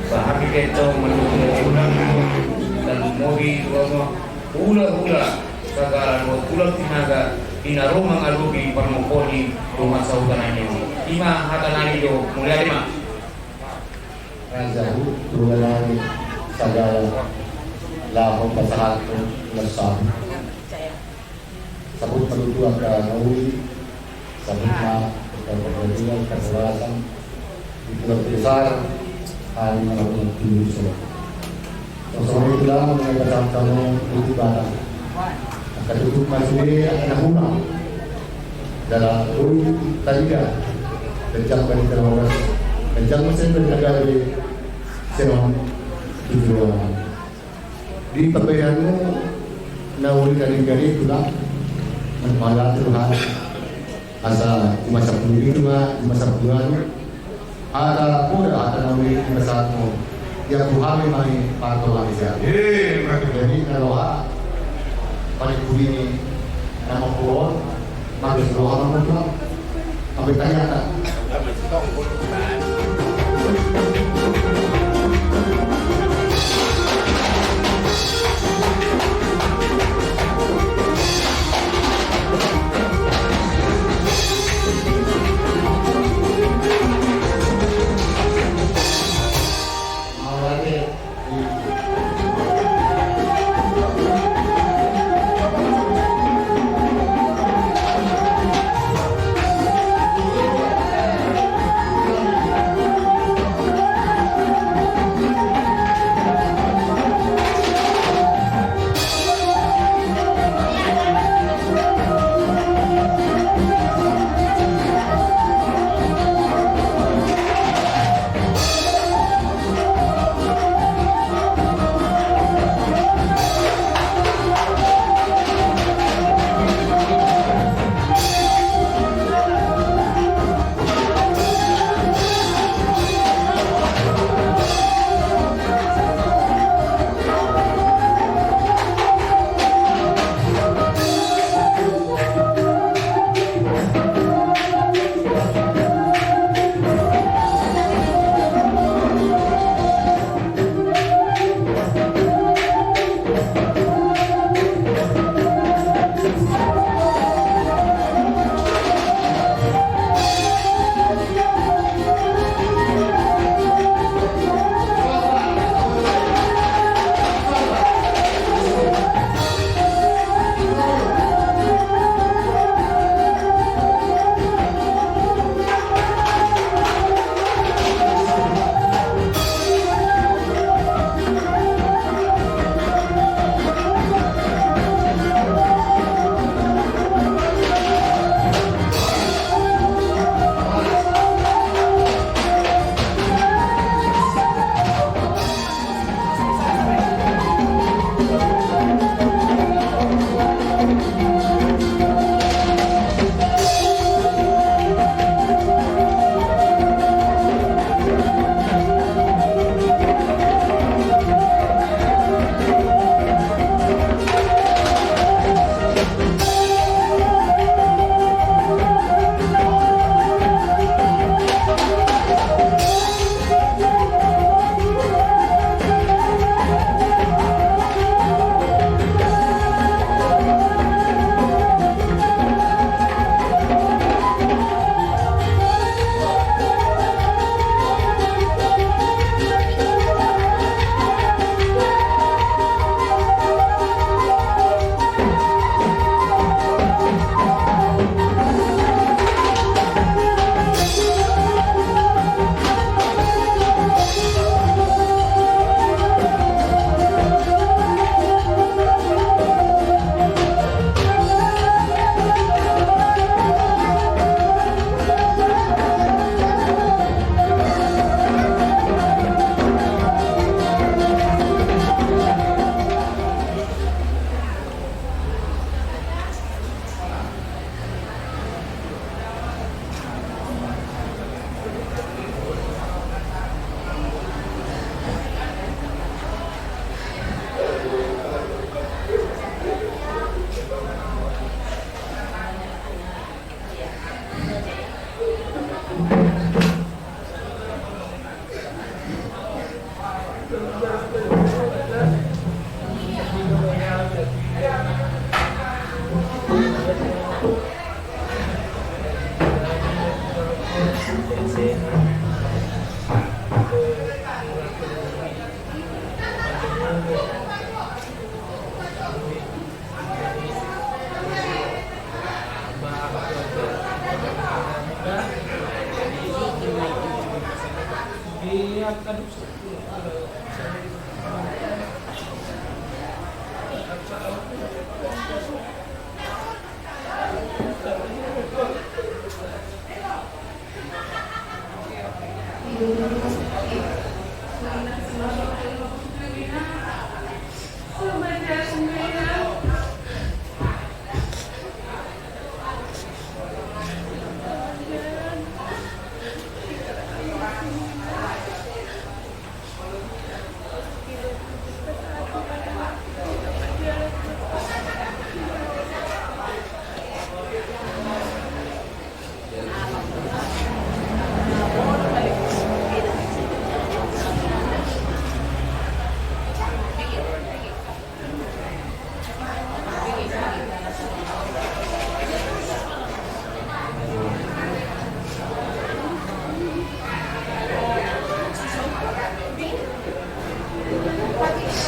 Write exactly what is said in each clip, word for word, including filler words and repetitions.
Sahat di keto menurut undang dan mobi dua hula-hula sagala dua puluh tinaga di na ro mangadopi parmokoni rumah sahutanannya. Ima hata nari do mulia lima. Raja hu dua nari sagala laho pasahat tu nasab. Sabut ma tutu angka na uli, sabut ma angka parhadian, angka parhorasan di keluarga besar, hami marapi na tuju so. Songon i tulang, na pasahat hamu di Batam. Angka tutu ma sude angka na hurang. Jala boi tarida ganjang barita na horas, ganjang muse barita na gabe, songon i tulang. Di pambahenanmu na uli, gabe-gabe tulang, mangala Tuhan. Asa di masa pulung i ma, di masa pulung i. Hata poda, hata na uli di masa pulung i. Ia Tuhan memang i parto lagi sia. Jadi na roha, paling pulung i na mangkuon. Magus roha ma tulang. Ambil tanya tak?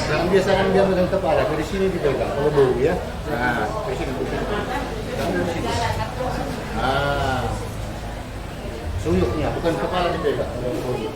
Yang biasa kan dia megang kepala, dari sini dipegang, kalau bau ya. Nah, dari sini, dari sini. Jangan dari sini. Nah, suyuknya, bukan kepala dipegang, kalau bau.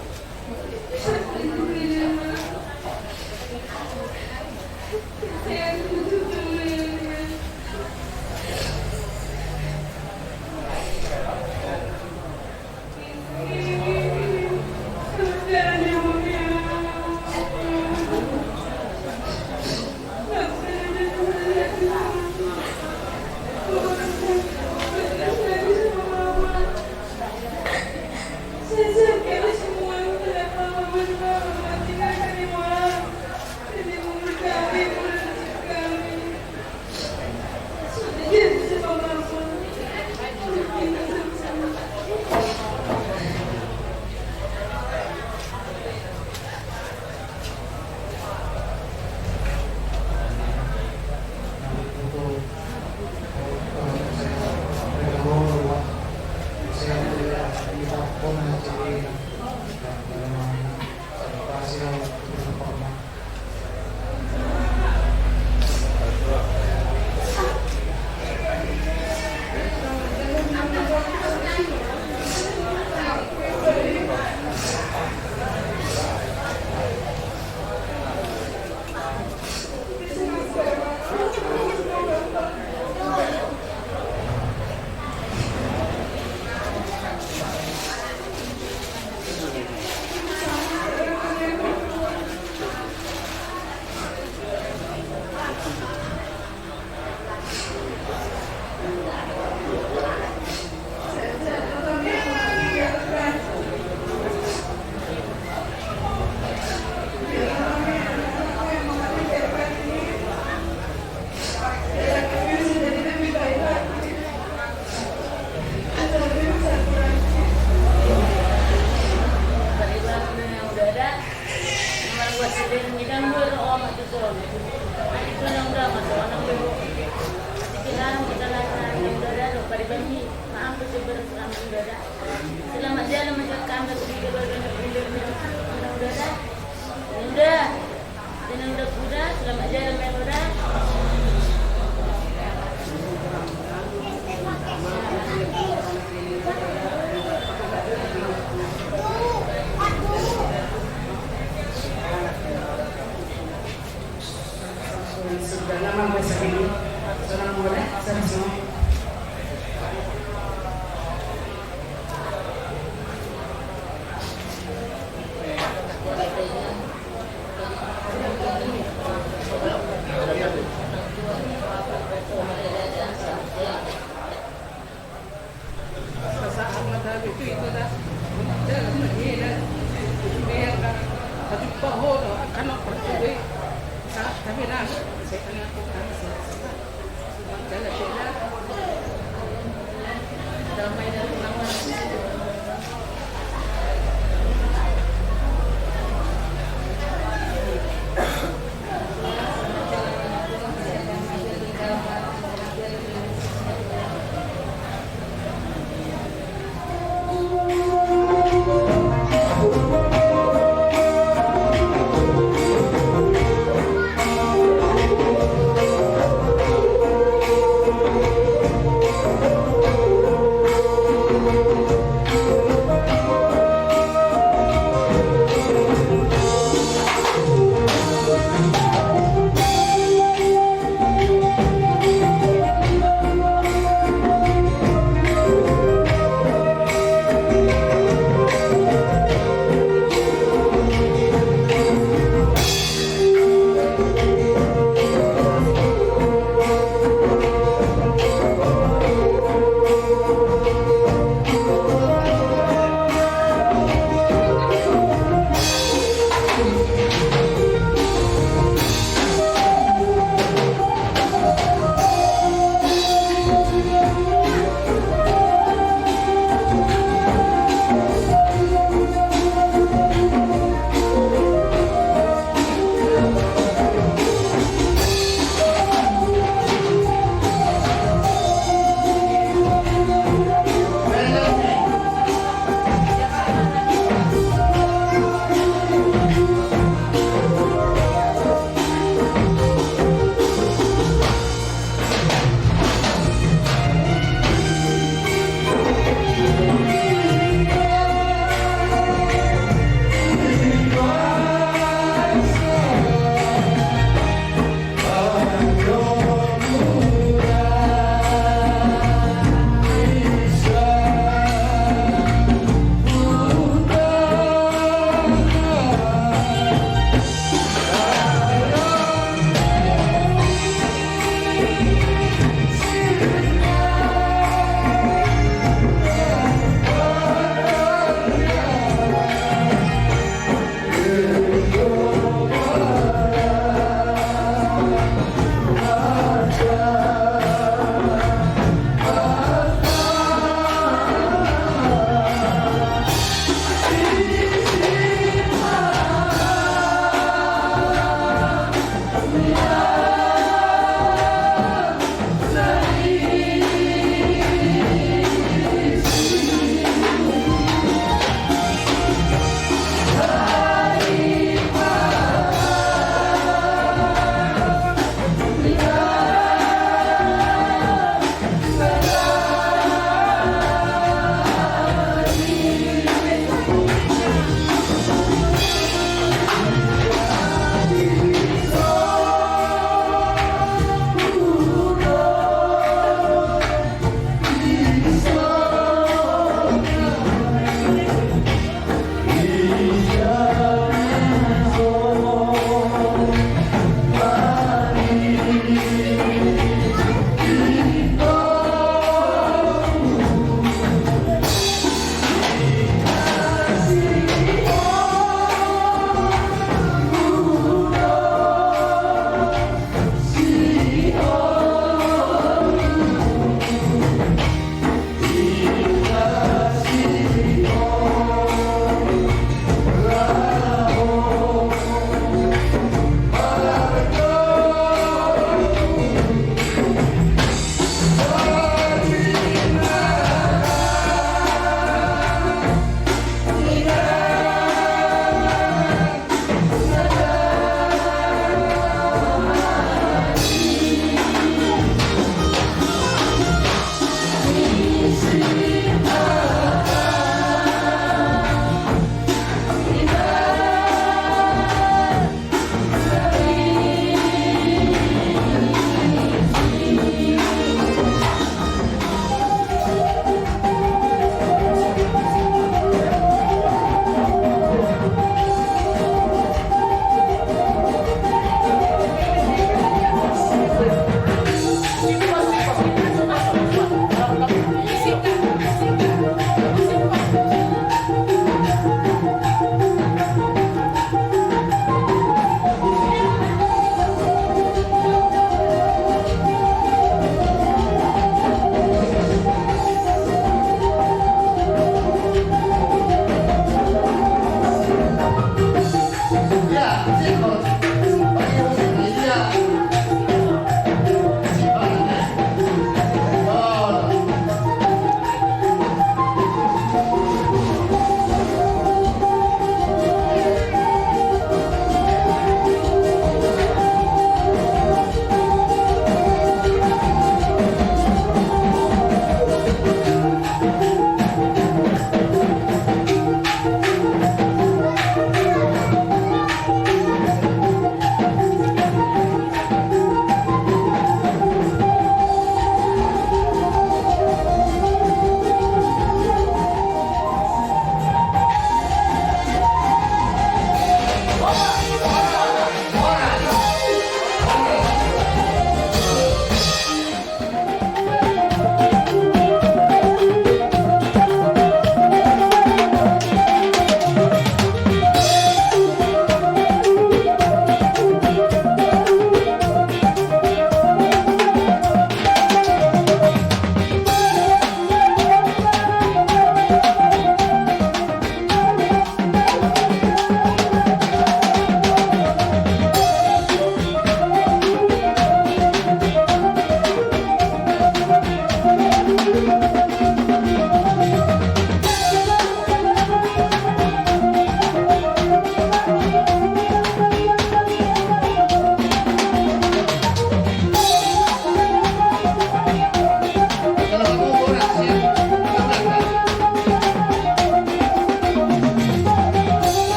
Selamat jalan menjadi kami. Udah. Udah, selamat jalan, Bang, udah.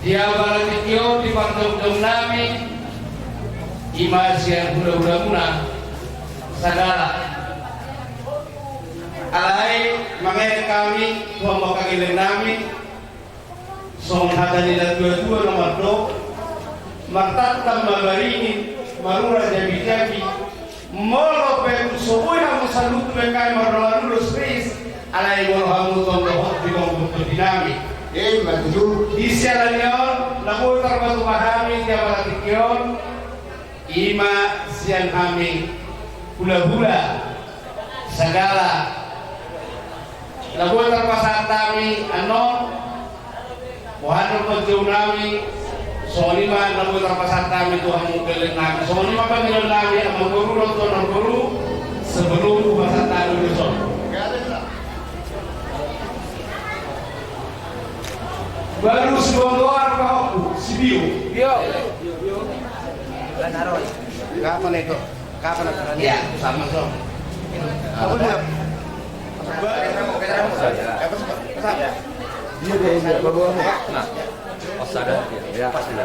Di abara tingki on di parjongjongnami, ima sian hulahulamuna sagala. Alai mangerek hami tu hamu angka gellengnami, songon hata ni natuatua na mandok, martantan ma baringin, marura jambijabi. Molo pe tung so boi hamu saluhut tu M K M mardongan ulos ris, alai molo hamu tong dohot di gomgom tondinami. Ima tutu. Di siala ni on na boi tarpatupa hami di abara tingki on, ima sian hami hulahula sagala. Na boi tarpasahat hami annon, boha do panjouonnami, songon i ma na boi tarpasahat hami tu hamu gellengnami, songon i ma panjouonnami amangboru dohot tuan amangboru, sebelum hupasahat hami ulos on. Baru sibonggoar pahompu, sibio. Bio. Kapan itu? Kapan acaranya? Iya, sama, so. Apa dia? Dia, dia, dia, bawa. Nah, pas ada. Ya. Pas ada.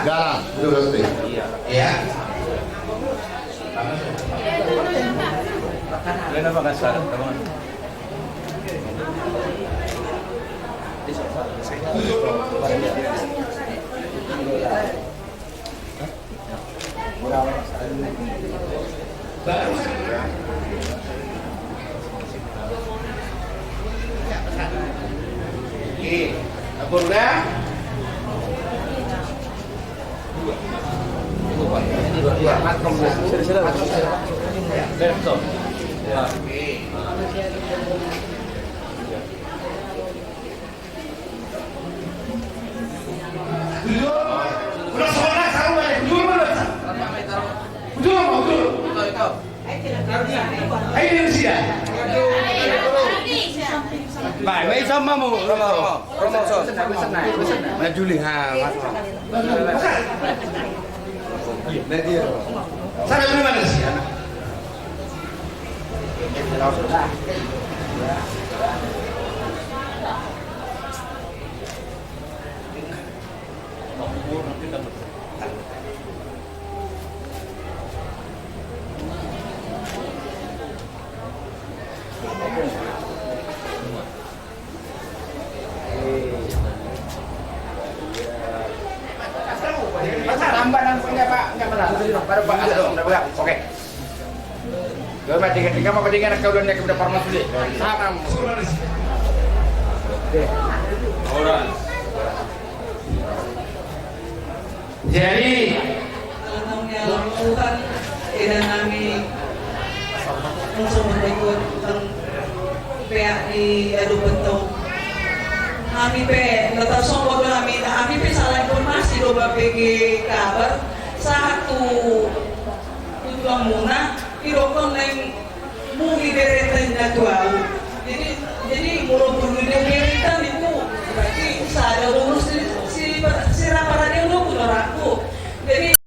Galang, udah berarti. Iya. Iya. Kenapa nggak salah, teman? Baik, baik, sama mau, sama, sama. Promosi. Nah, Juli, ha, Mas. Nah, dia. Sana dulu mana sih, anak? Oke. Gue mati ketika mau ketinggalan kau dan dia kepada parmas dulu. Salam. Oke. Ora. Jadi, Tuhan, eda nami langsung berikut tentang pea di adu bentong. Hami pe, tetap sombong do hami, hami pe salah informasi do ba P G kabar, sahat tu, tu tulang muna, didokkon naeng muli bereta na tu au. Jadi,